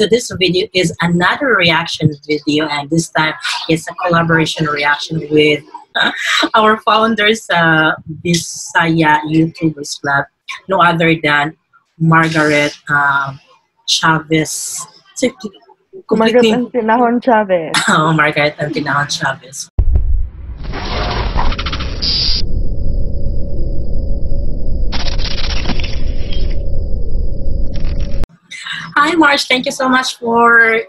To this video is another reaction video, and this time it's a collaboration reaction with our founders, Bisaya YouTubers Club, no other than Margaret Chavez. Margaret Antinahon Chavez. Oh, Margaret Antinahon Chavez. Hi, Marge. Thank you so much for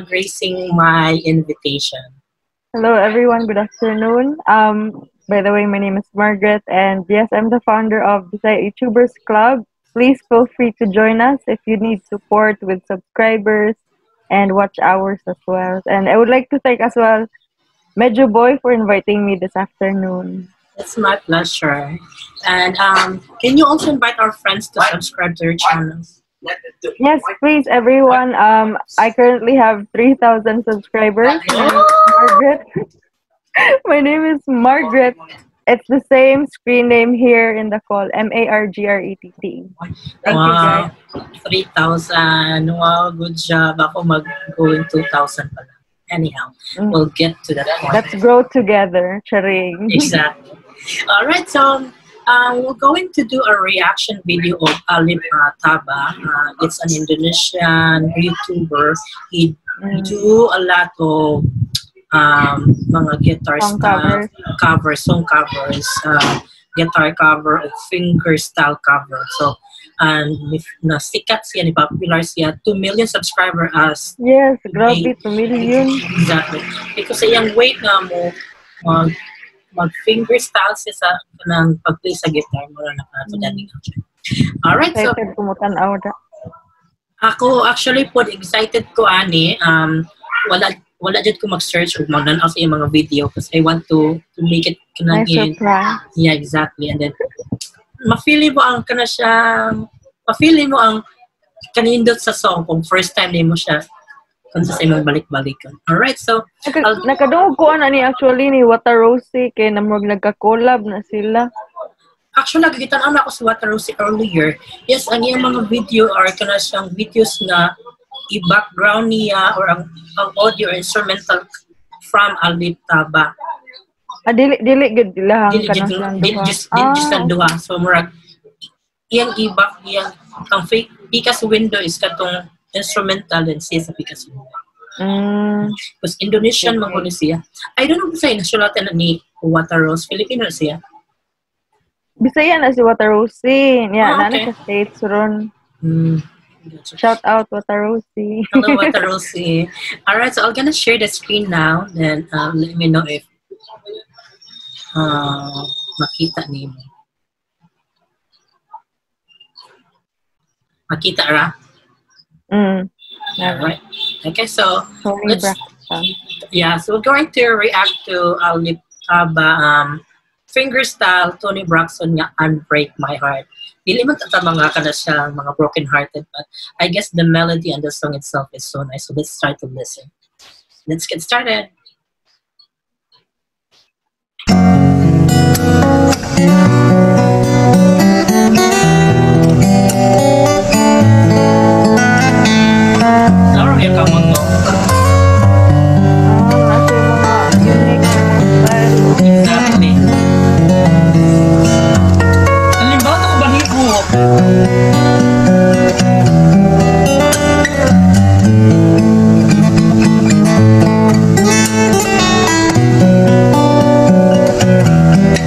gracing my invitation. Hello, everyone. Good afternoon. By the way, my name is Margaret, and yes, I'm the founder of Bisaya YouTubers Club. Please feel free to join us if you need support with subscribers and watch hours as well. And I would like to thank as well Medyo Boy for inviting me this afternoon. It's my pleasure. And can you also invite our friends to subscribe to your channel? Yes, please, everyone. I currently have 3,000 subscribers. Margaret. My name is Margaret. It's the same screen name here in the call, Margrett. Thank Wow. you, guys. 3,000. Wow, good job. Ako mag-going 2,000 pala. Anyhow, we'll get to that point. Let's grow together, Charing. Exactly. All right, so we're going to do a reaction video of Alip Ba. It's an Indonesian YouTuber. He do a lot of mga guitar Song style covers. Cover, song covers, guitar cover, o finger style cover. So, and na sikat siya, ni popular siya, 2 million subscriber as Yes, grabe, 2 million. Exactly. Because sa iyang weight nga mo, mag finger style siya sa kanang pag-play sa guitar mo na nakakadaling siya. Alright, so Excited ko mo-tan-aw da. Ako actually po excited ko ani, wala jud ko mag-search ug magnan-aw sa iyang mga video because I want to make it kanang Nice surprise. Yeah, exactly. And then ma-feel mo ang kana siya, ma-feel mo ang kanindot sa song kung first time nimo siya kung sa imong balik-balikan. Alright, so Nakadungog ko ana ni actually ni Watarosi kay namurag nagka-collab na sila. Actually, nagkita na ako sa Watarosi earlier. Yes, ang iyang mga video are kana siyang videos na i-background niya or ang audio or instrumental from Alip Taba. Ah, dili dili gud ilahang Dili kanang jud silang dili duha. just dili just Ah, lang duha. So murag iyang i-back iyang ang fake Pica's window is katong instrumental and siya sa Pica's window. Because Indonesian man kuno siya. I don't know kung sa nationality na ni Watarose. Filipino na siya. Bisaya na si Watarosi. Yeah, Ah, naa na okay. sa States ron. Gotcha. Shout out Watarosi. Hello, Watarosi. All right, so I'm gonna share the screen now. Then let me know if makita nimo. Makita ra? All right. Okay, so Tony let's Braxton. Yeah, so we're going to react to Alip Ba fingerstyle Toni Braxton nga "Unbreak My Heart." Dili man ta mga kana siya mga broken hearted, but I guess the melody and the song itself is so nice. So let's try to listen. Let's get started. Sorry, ka mo to. Ah, nasa yung mga unique style. Exactly. Halimbawa, ako balibo.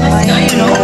Nice guy, you know?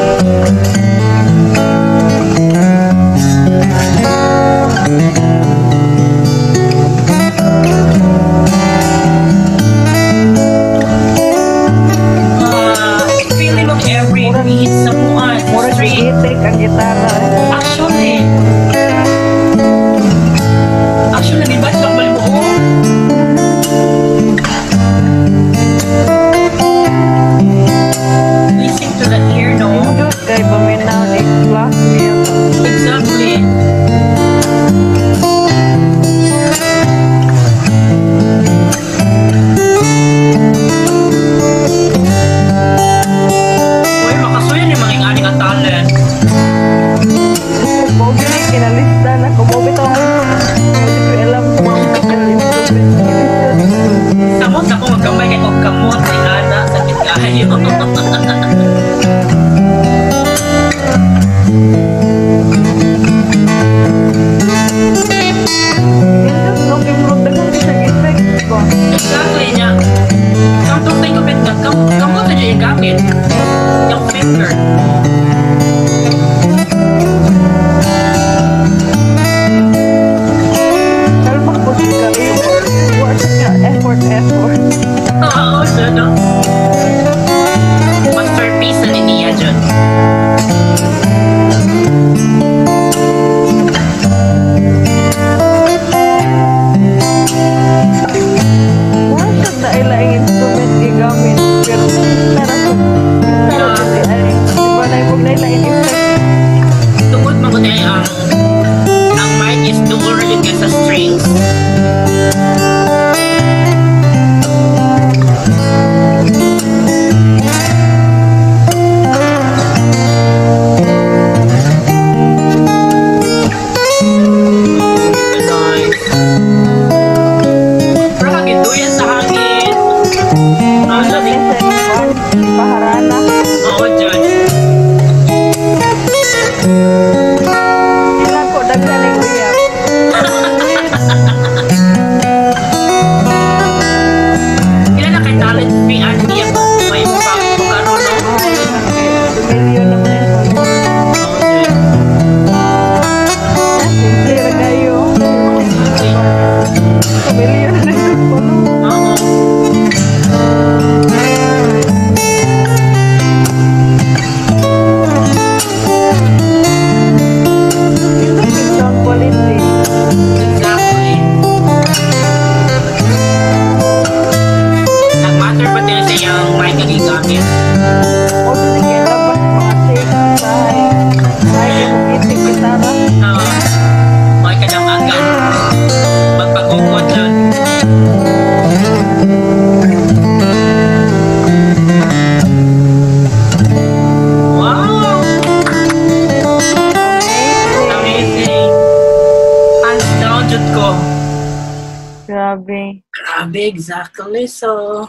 Grabe. Grabe, exactly. So,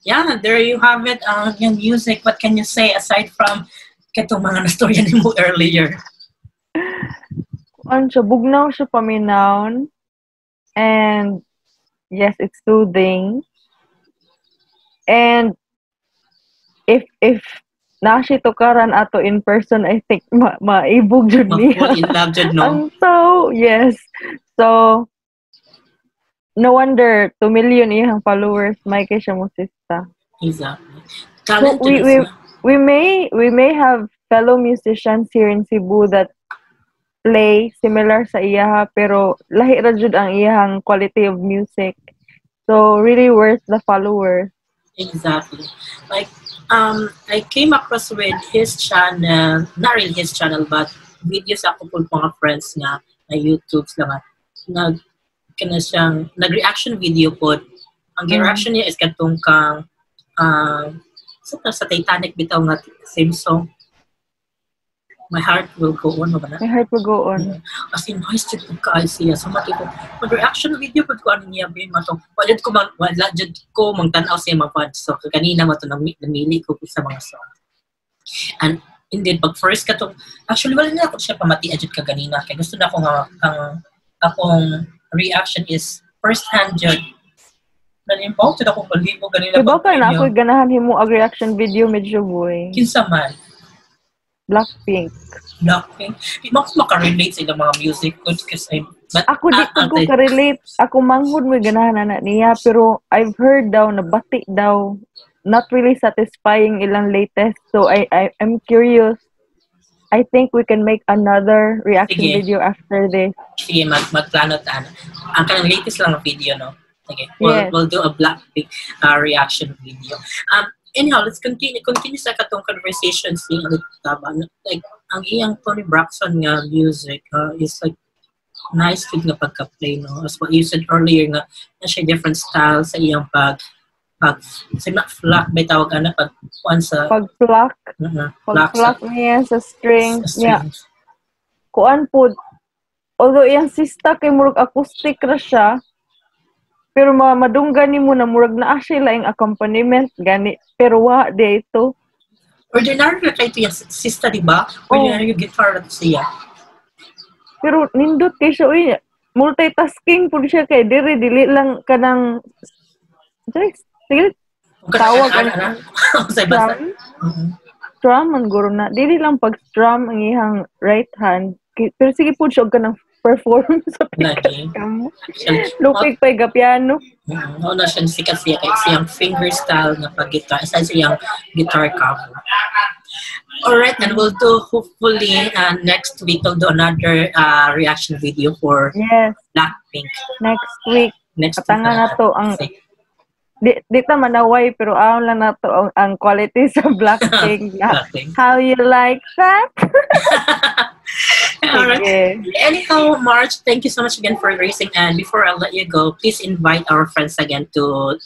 yeah, there you have it. Yung music, what can you say aside from katong mga nastorya nimo earlier? Kuan siya, bugnaw siya paminawon. And yes, it's soothing. And if naa siya tukaran ato in person, I think maibog jud niya. Ma-fall in love jud, no? Ang tao, yes. So, no wonder 2 million iyang followers, may kay siya musista. Exactly. So, Talented siya. We may have fellow musicians here in Cebu that play similar sa iyaha, pero lahi ra jud ang iyahang quality of music. So really worth the followers. Exactly. Like, I came across with his channel, not really his channel, but videos ako po mga friends nga na YouTube lang nga, nag, kana siyang, nag-reaction video po. Ang reaction niya is katong kang, sa Titanic bitaw nga same song. "My Heart Will Go On," ba na? "My Heart Will Go On." As in, nice jud kung kaayo siya. So, mati ko, mag-reaction video pud ko ano niya, ba matong, wala jud ko mangtan-aw siya mga. So, kanina mo to, namili ko sa mga song. And, indeed, pag first katong, actually, wala na ako siya pamati jud ka ganina. Kaya gusto na ako nga, ang akong reaction is first hand jud. Nalimbaw, jud ako malibo ganina. Diba ka na pag-video. Ako ganahan himo og reaction video, medyo boy. Kinsa man? Blackpink. Blackpink. Di man ko makarelate sa ilang mga music good kasi I, but, Ako di ko ko ka-relate. Ako manghud mo ganahan na niya, pero I've heard daw na bati daw, not really satisfying ilang latest. So I'm curious. I think we can make another reaction Sige. Video after this. Sige, magplano ta. Ang kanang latest lang na video, no? Sige. We'll, Yes. we'll do a Blackpink reaction video. Anyhow, let's continue sa katong conversations ni Alitaba. Like, ang iyang Toni Braxton nga music is like nice gud nga pagka-play, no? As what you said earlier nga, na siya different style sa iyang pag sa na pluck may tawag ana pag kuan sa Pag-pluck, pluck sa pag-pluck niya sa strings sa niya. Strings. Kuan pod, although iyang sista kay murag acoustic ra siya, pero madunggan nimo na murag naa siya laing accompaniment gani, pero wa di ito. Ordinary ra kay ito yung sista, di ba? Ordinary yung guitar ra to siya. Pero nindot kay siya, uy, multitasking pud siya kay diri dili lang kanang sige, sige. Kung kanang Tawag ana, ano? ana. Sa basta. Strum. Strum man guro na dili lang pag strum ang iyang right hand, pero sige pud siya og kanang perform sa pikas Lagi. Kamo Siya, lupig pa ga piano. Mao na siya sikat siya kay siyang finger style nga pag-guitar, sa siyang guitar cover. Alright, and we'll do hopefully next week we'll do another reaction video for Blackpink. Next week. Next week. Katanga na to ang Sige. di ta manaway, pero aon lang nato ang quality sa Blackpink na. Blackpink. How you like that? Alright. Sige. Anyhow, March, thank you so much again for gracing. And before I let you go, please invite our friends again to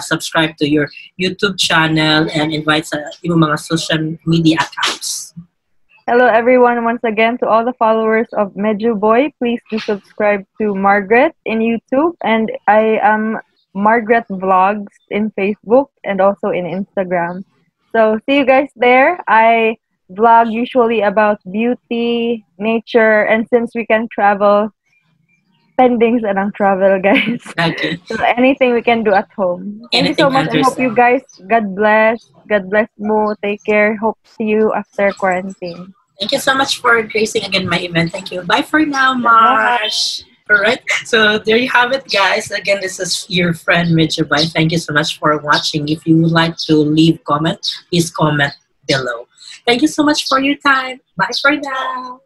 subscribe to your YouTube channel and invite sa imong mga social media accounts. Hello everyone, once again to all the followers of Medyo Boy, please do subscribe to Margaret in YouTube, and I am Margaret Vlogs in Facebook and also in Instagram. So see you guys there. I vlog usually about beauty, nature, and since we can travel, pending sa ng travel, guys. So anything we can do at home. Thank you so Anything much. I hope you guys, God bless. God bless mo. Take care. Hope to see you after quarantine. Thank you so much for gracing again my event. Thank you. Bye for now, Marsh. All right. So there you have it, guys. Again, this is your friend Mitch. Bye. Thank you so much for watching. If you would like to leave comment, please comment below. Thank you so much for your time. Bye for now.